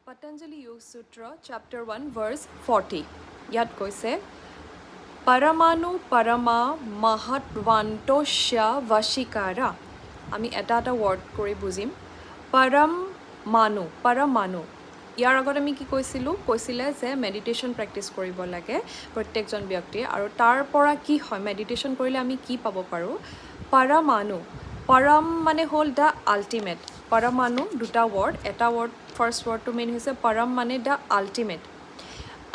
Patanjali Yoga Sutra, chapter 1, verse 40. ইয়াত কৈছে, পৰমাণু পৰমা মহত্ত্বান্তস্য বশীকাৰা। আমি এটা এটা ৱৰ্ড কৰি বুজিম। পৰম মানু, পৰমাণু। ইয়াৰ আগত আমি কি কৈছিলোঁ? কৈছিলে যে মেডিটেশ্যন প্ৰেক্টিছ কৰিব লাগে প্ৰত্যেকজন ব্যক্তিয়ে আৰু তাৰ পৰা কি হয়, মেডিটেশ্যন কৰিলে আমি কি পাব পাৰোঁ। পৰমাণু, পৰম মানে হ'ল the ultimate. পৰমাণু দুটা ৱৰ্ড, এটা ৱৰ্ড, ফাৰ্ষ্ট ৱৰ্ডটো মেইন হৈছে পৰম মানে the ultimate.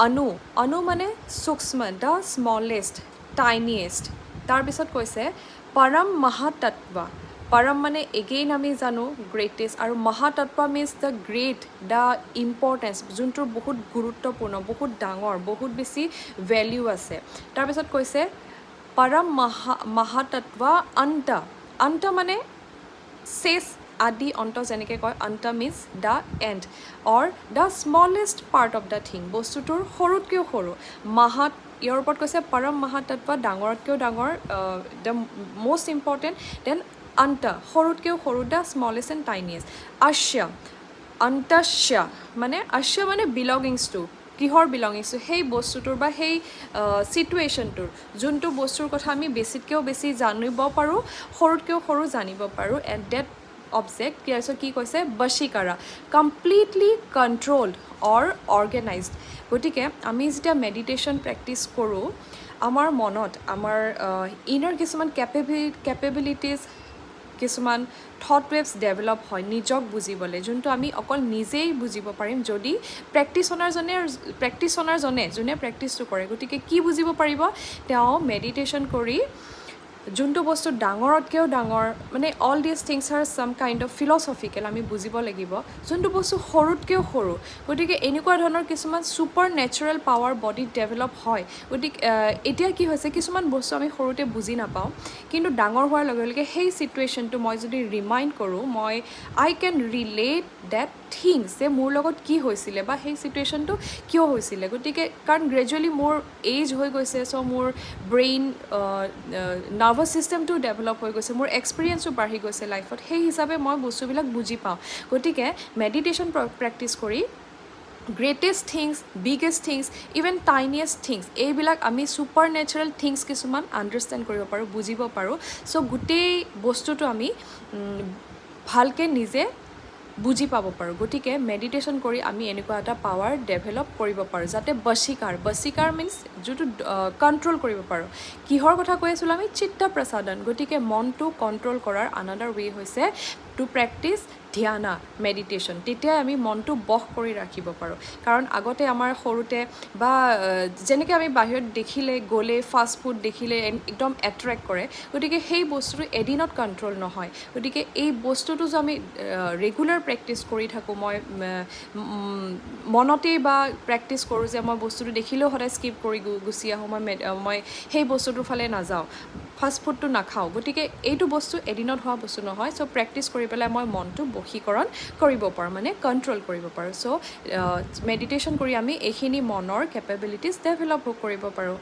অনু, অনু মানে সূক্ষ্ম, the smallest, টাইনিয়েষ্ট। তাৰপিছত কৈছে পৰম মহাতত্ত্ব। পৰম মানে এগেইন আমি জানো গ্ৰেটেষ্ট আৰু মহাতত্ত্ব means the great, the importance, যোনটোৰ বহুত গুৰুত্বপূৰ্ণ, বহুত ডাঙৰ, বহুত বেছি ভেলিউ আছে। তাৰপিছত কৈছে পৰম মহাতত্ত্ব অন্ত। অন্ত মানে শেষ, আদি অন্ত যেনেকৈ কয়। অন্ত means the end or the smallest part of the thing, বস্তুটোৰ সৰুতকৈও সৰু। মহাত ইয়াৰ ওপৰত কৈছে পৰম মহাতত্ত্ব, ডাঙৰতকৈও ডাঙৰ, the most important, then অন্ত, সৰুতকৈও সৰু, the smallest and টাইনিয়েষ্ট। অস্য, অন্তস্য মানে, অস্য মানে বিলগিংছ টু। কিহৰ বিলগিংছ টু? সেই বস্তুটোৰ বা সেই চিটুৱেশ্যনটোৰ, যোনটো বস্তুৰ কথা আমি বেছিতকৈও বেছি জানিব পাৰোঁ, সৰুতকৈও সৰু জানিব পাৰোঁ, এণ্ড ডেট অবজেক্ট। তাৰপিছত কি কৈছে? বশীকাৰা, কমপ্লিটলি কণ্ট্ৰলড অৰ অৰ্গেনাইজড। গতিকে আমি যেতিয়া মেডিটেশ্যন প্ৰেক্টিছ কৰোঁ, আমাৰ মনত আমাৰ ইনাৰ কিছুমান কেপেবিলিটিজ, কিছুমান থট ৱেভছ ডেভেলপ হয় নিজক বুজিবলৈ, যোনটো আমি অকল নিজেই বুজিব পাৰিম যদি প্ৰেক্টিচনাৰজনে, যোনে প্ৰেক্টিচটো কৰে। গতিকে কি বুজিব পাৰিব তেওঁ মেডিটেশ্যন কৰি? যোনটো বস্তু ডাঙৰতকৈও ডাঙৰ, মানে all these things are some kind of philosophical, আমি বুজিব লাগিব, যোনটো বস্তু সৰুতকৈও সৰু। গতিকে এনেকুৱা ধৰণৰ কিছুমান ছুপাৰ নেচাৰেল পাৱাৰ বডিত ডেভেলপ হয়। গতিকে এতিয়া কি হৈছে, কিছুমান বস্তু আমি সৰুতে বুজি নাপাওঁ, কিন্তু ডাঙৰ হোৱাৰ লগে লগে সেই চিটুৱেশ্যনটো মই যদি ৰিমাইণ্ড কৰোঁ, মই I can relate that things যে মোৰ লগত কি হৈছিলে বা সেই চিটুৱেশ্যনটো কিয় হৈছিলে। গতিকে কাৰণ গ্ৰেজুৱেলি মোৰ এইজ হৈ গৈছে, চ' মোৰ ব্ৰেইন, নাৰ্ভাছ ছিষ্টেমটো ডেভেলপ হৈ গৈছে, মোৰ এক্সপিৰিয়েঞ্চো বাঢ়ি গৈছে লাইফত, সেই হিচাপে মই বস্তুবিলাক বুজি পাওঁ। গতিকে মেডিটেশ্যন প্ৰেক্টিছ কৰি greatest things, biggest things, even tiniest things, এইবিলাক আমি ছুপাৰ নেচাৰেল থিংছ কিছুমান আণ্ডাৰষ্টেণ্ড কৰিব পাৰোঁ, বুজিব পাৰোঁ। চ' গোটেই বস্তুটো আমি ভালকৈ নিজে বুজি পাব পাৰোঁ। গতিকে মেডিটেশ্যন কৰি আমি এনেকুৱা এটা পাৱাৰ ডেভেলপ কৰিব পাৰোঁ, যাতে বশীকাৰ, বশীকাৰ মিনছ যোনটো কণ্ট্ৰল কৰিব পাৰোঁ। কিহৰ কথা কৈ আছিলোঁ আমি? চিত্ত প্ৰসাদন। গতিকে মনটো কণ্ট্ৰল কৰাৰ আনাডাৰ ৱে হৈছে টু প্ৰেক্টিছ ধ্যানা, মেডিটেশ্যন। তেতিয়াই আমি মনটো বশ কৰি ৰাখিব পাৰোঁ। কাৰণ আগতে আমাৰ সৰুতে বা যেনেকৈ আমি বাহিৰত দেখিলে গ'লে, ফাষ্ট ফুড দেখিলে একদম এট্ৰেক্ট কৰে। গতিকে সেই বস্তুটো এদিনত কণ্ট্ৰল নহয়। গতিকে এই বস্তুটো যে আমি ৰেগুলাৰ প্ৰেক্টিছ কৰি থাকোঁ, মই মনতেই বা প্ৰেক্টিছ কৰোঁ যে মই বস্তুটো দেখিলেও সদায় স্কিপ কৰি গুচি আহোঁ, মই সেই বস্তুটোৰ ফালে নাযাওঁ, ফাষ্ট ফুডটো নাখাওঁ। গতিকে এইটো বস্তু এদিনত হোৱা বস্তু নহয়। চ' প্ৰেক্টিছ কৰি পেলাই মই মনটো বশীকৰণ কৰিব পাৰোঁ, মানে কণ্ট্ৰল কৰিব পাৰোঁ। চ' মেডিটেশ্যন কৰি আমি এইখিনি মনৰ কেপেবিলিটিছ ডেভেলপ কৰিব পাৰোঁ।